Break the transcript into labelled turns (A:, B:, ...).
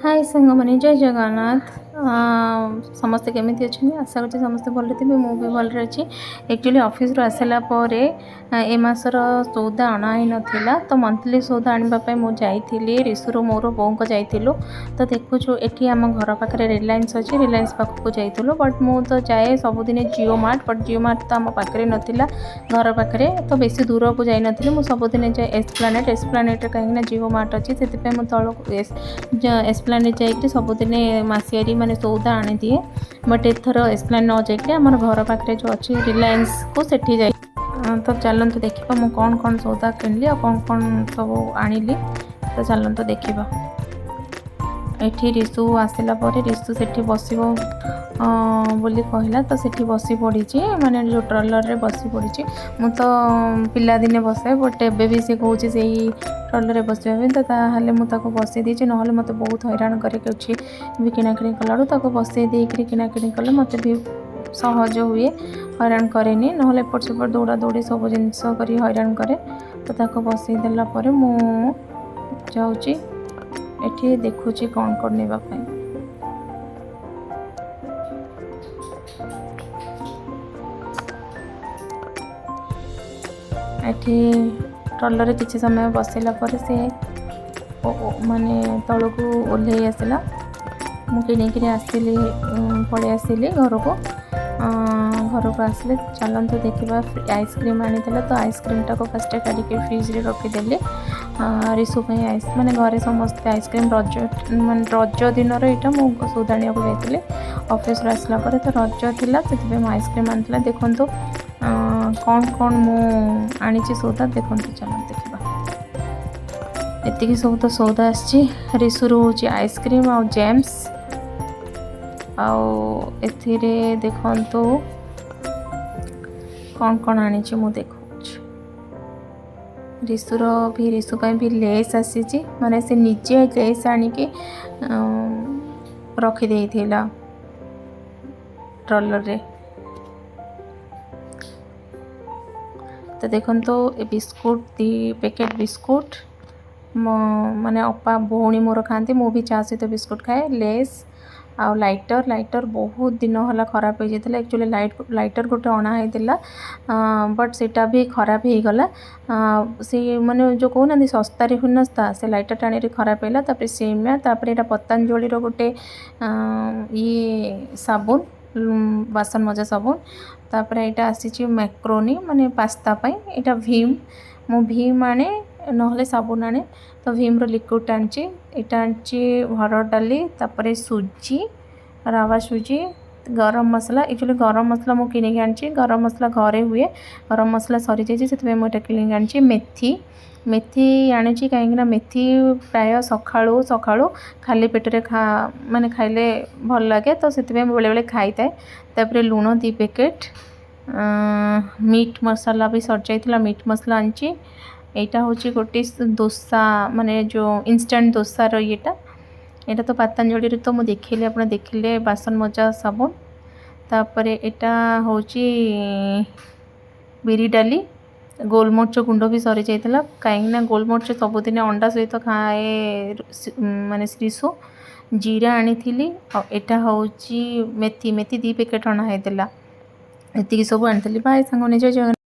A: High ସାଙ୍ଗମାନେ, ଜୟ ଜଗନ୍ନାଥ। ସମସ୍ତେ କେମିତି ଅଛନ୍ତି? ଆଶା କରୁଛି ସମସ୍ତେ ଭଲରେ ଥିବେ। ମୁଁ ବି ଭଲରେ ଅଛି। ଆକ୍ଚୁଆଲି ଅଫିସରୁ ଆସିଲା ପରେ ଏ ମାସର ସଉଦା ଅଣା ହେଇନଥିଲା, ତ ମନ୍ଥଲି ସଉଦା ଆଣିବା ପାଇଁ ମୁଁ ଯାଇଥିଲି। ରିସୁର, ମୋର, ବୋଉଙ୍କ ଯାଇଥିଲୁ। ତ ଦେଖୁଛୁ, ଏଠି ଆମ ଘର ପାଖରେ ରିଲାଏନ୍ସ ଅଛି। ରିଲାଏନ୍ସ ପାଖକୁ ଯାଇଥିଲୁ। ବଟ୍ ମୁଁ ତ ଯାଏ ସବୁଦିନେ Jio mart, but Jio mart ତ ଆମ ପାଖରେ ନଥିଲା, ଘର ପାଖରେ, ତ ବେଶୀ ଦୂରକୁ ଯାଇନଥିଲି। ମୁଁ ସବୁଦିନେ ଯାଏ ଏସ୍ପ୍ଲାନେଟ୍। ଏସ୍ପ୍ଲାନେଟ୍ରେ କାହିଁକିନା ଜିଓ ମାର୍ଟ ଅଛି, ସେଥିପାଇଁ ମୁଁ ତଳକୁ ଏସ୍ପ୍ଲାନେଟ୍ ଯାଇକରି ସବୁଦିନେ ମାସିଆରି ମାନେ ସଉଦା ଆଣିଦିଏ। ବଟ୍ ଏଥର ଏସ୍ପ୍ଲାନେଟ୍ ନ ଯାଇକରି ଆମର ଘର ପାଖରେ ଯେଉଁ ଅଛି ରିଲାଏନ୍ସକୁ, ସେଠି ଯାଇ। ତ ଚାଲନ୍ତୁ ଦେଖିବା ମୁଁ କ'ଣ କ'ଣ ସଉଦା କିଣିଲି ଆଉ କ'ଣ କ'ଣ ସବୁ ଆଣିଲି। ତ ଚାଲନ୍ତୁ ଦେଖିବା। ଏଠି ରିସୁ ଆସିଲା ପରେ ରିସୁ ସେଠି ବସିବ ବୋଲି କହିଲା, ତ ସେଠି ବସି ପଡ଼ିଛି, ମାନେ ଯେଉଁ ଟ୍ରଲରରେ ବସି ପଡ଼ିଛି। ମୁଁ ତ ପିଲାଦିନେ ବସାଏ, ବଟ୍ ଏବେ ବି ସେ କହୁଛି ସେଇ ଟ୍ରଲରରେ ବସିବା ପାଇଁ, ତ ତାହେଲେ ମୁଁ ତାକୁ ବସେଇ ଦେଇଛି। ନହେଲେ ମୋତେ ବହୁତ ହଇରାଣ କରିକି ଅଛି ବି କିଣାକିଣି କଲାବେଳକୁ। ତାକୁ ବସେଇ ଦେଇକରି କିଣାକିଣି କଲେ ମୋତେ ବି ସହଜ ହୁଏ, ହଇରାଣ କରେନି। ନହେଲେ ଏପଟ ସେପଟ ଦୌଡ଼ା ଦୌଡ଼ି ସବୁ ଜିନିଷ କରି ହଇରାଣ କରେ। ତ ତାକୁ ବସେଇ ଦେଲା ପରେ ମୁଁ ଯାଉଛି, ଏଠି ଦେଖୁଛି କ'ଣ କ'ଣ ନେବା ପାଇଁ। ଏଠି ଟ୍ରଲରରେ କିଛି ସମୟ ବସିଲା ପରେ ସେ ମାନେ ତଳକୁ ଓହ୍ଲେଇ ଆସିଲା। ମୁଁ କିଣିକିରି ଆସିଲି, ପଳେଇ ଆସିଲି ଘରକୁ। ଘରକୁ ଆସିଲେ ଚାଲନ୍ତୁ ଦେଖିବା। ଆଇସ୍କ୍ରିମ୍ ଆଣିଥିଲା, ତ ଆଇସ୍କ୍ରିମ୍ଟାକୁ ଫାଷ୍ଟ କାଢ଼ିକି ଫ୍ରିଜ୍ରେ ରଖିଦେଲି ରିସୁ ପାଇଁ ଆଇସ୍, ମାନେ ଘରେ ସମସ୍ତେ ଆଇସ୍କ୍ରିମ୍। ରଜ ମାନେ ରଜ ଦିନର ଏଇଟା, ମୁଁ ସଉଦା ଆଣିବାକୁ ଯାଇଥିଲି ଅଫିସରୁ ଆସିଲା ପରେ। ତ ରଜ ଥିଲା, ସେଥିପାଇଁ ମୁଁ ଆଇସ୍କ୍ରିମ୍ ଆଣିଥିଲା। ଦେଖନ୍ତୁ କ'ଣ କ'ଣ ମୁଁ ଆଣିଛି ସଉଦା, ଦେଖନ୍ତୁ। ଚାଲନ୍ତୁ ଦେଖିବା। ଏତିକି ସବୁ ତ ସଉଦା ଆସିଛି। ରିସୁରୁ ହେଉଛି ଆଇସ୍କ୍ରିମ୍ ଆଉ ଜେମ୍ସ। ଆଉ ଏଥିରେ ଦେଖନ୍ତୁ କ'ଣ କ'ଣ ଆଣିଛି ମୁଁ ଦେଖାଉଛି। ରିସୁର ବି, ରିସୁ ପାଇଁ ବି ଲେସ୍ ଆସିଛି। ମାନେ ସେ ନିଜେ ଲେସ୍ ଆଣିକି ରଖିଦେଇଥିଲା ଟ୍ରଲରରେ। ତ ଦେଖନ୍ତୁ, ଏ ବିସ୍କୁଟ, 2 ପ୍ୟାକେଟ୍ ବିସ୍କୁଟ, ମୋ ମାନେ ଅପା ଭଉଣୀ ମୋର ଖାଆନ୍ତି, ମୁଁ ବି ଚା ସହିତ ବିସ୍କୁଟ ଖାଏ। ଲେସ୍ ଆଉ ଲାଇଟର୍। ଲାଇଟର୍ ବହୁତ ଦିନ ହେଲା ଖରାପ ହେଇଯାଇଥିଲା। ଆକ୍ଚୁଆଲି ଲାଇଟର୍ ଗୋଟେ ଅଣା ହେଇଥିଲା, ବଟ୍ ସେଇଟା ବି ଖରାପ ହେଇଗଲା। ସେ ମାନେ ଯେଉଁ କହୁନାହାନ୍ତି ଶସ୍ତାରେ ହିନସ୍ତା, ସେ ଲାଇଟର୍ଟା ଆଣିକି ଖରାପ ହେଲା। ତାପରେ ସିମିଆ, ତାପରେ ଏଇଟା ପତଞ୍ଜଳିର ଗୋଟେ ଇଏ ସାବୁନ, ବାସନ ମଜା ସାବୁନ। ତାପରେ ଏଇଟା ଆସିଛି ମ୍ୟାକ୍ରୋନି, ମାନେ ପାସ୍ତା ପାଇଁ। ଏଇଟା ଭିମ୍। ମୁଁ ଭିମ୍ ଆଣେ, ନହେଲେ ସାବୁନ ଆଣେ। ତ ଭିମ୍ର ଲିକ୍ୱିଡ଼ଟା ଆଣିଛି। ଏଇଟା ଆଣିଛି ହରଡ଼ ଡାଲି, ତାପରେ ସୁଜି, ରାବା ସୁଜି, ଗରମ ମସଲା। ଆକ୍ଚୁଆଲି ଗରମ ମସଲା ମୁଁ କିଣିକି ଆଣିଛି, ଗରମ ମସଲା ଘରେ ହୁଏ। ଗରମ ମସଲା ସରିଯାଇଛି, ସେଥିପାଇଁ ମୁଁ ଏଇଟା କିଣିକି ଆଣିଛି। ମେଥି, ମେଥି ଆଣିଛି କାହିଁକିନା ମେଥି ପ୍ରାୟ ସକାଳୁ ସକାଳୁ ଖାଲି ପେଟରେ ମାନେ ଖାଇଲେ ଭଲ ଲାଗେ, ତ ସେଥିପାଇଁ ମୁଁ ବେଳେବେଳେ ଖାଇଥାଏ। ତାପରେ ଲୁଣ 2 ପ୍ୟାକେଟ୍। ମିଟ୍ ମସଲା ବି ସରିଯାଇଥିଲା, ମିଟ୍ ମସଲା ଆଣିଛି। ଏଇଟା ହେଉଛି ଗୋଟେ ଦୋସା, ମାନେ ଯେଉଁ ଇନଷ୍ଟାଣ୍ଟ ଦୋସାର ଇଏଟା। ଏଇଟା ତ ପତଞ୍ଜଳିରେ ତ ମୁଁ ଦେଖେଇଲି, ଆପଣ ଦେଖିଲେ ବାସନ ମଜା ସାବୁନ। ତାପରେ ଏଇଟା ହେଉଛି ବିରି ଡାଲି। ଗୋଲମରିଚ ଗୁଣ୍ଡ ବି ସରିଯାଇଥିଲା, କାହିଁକିନା ଗୋଲମରିଚ ସବୁଦିନ ଅଣ୍ଡା ସହିତ ଖାଏ ମାନେ ଶ୍ରୀସୁ। ଜିରା ଆଣିଥିଲି। ଆଉ ଏଇଟା ହେଉଛି ମେଥି। ମେଥି 2 ପ୍ୟାକେଟ୍ ଅଣା ହେଇଥିଲା। ଏତିକି ସବୁ ଆଣିଥିଲି। ବାଏ ସାଙ୍ଗମାନେ, ଜୟ ଜଗନ୍ନାଥ।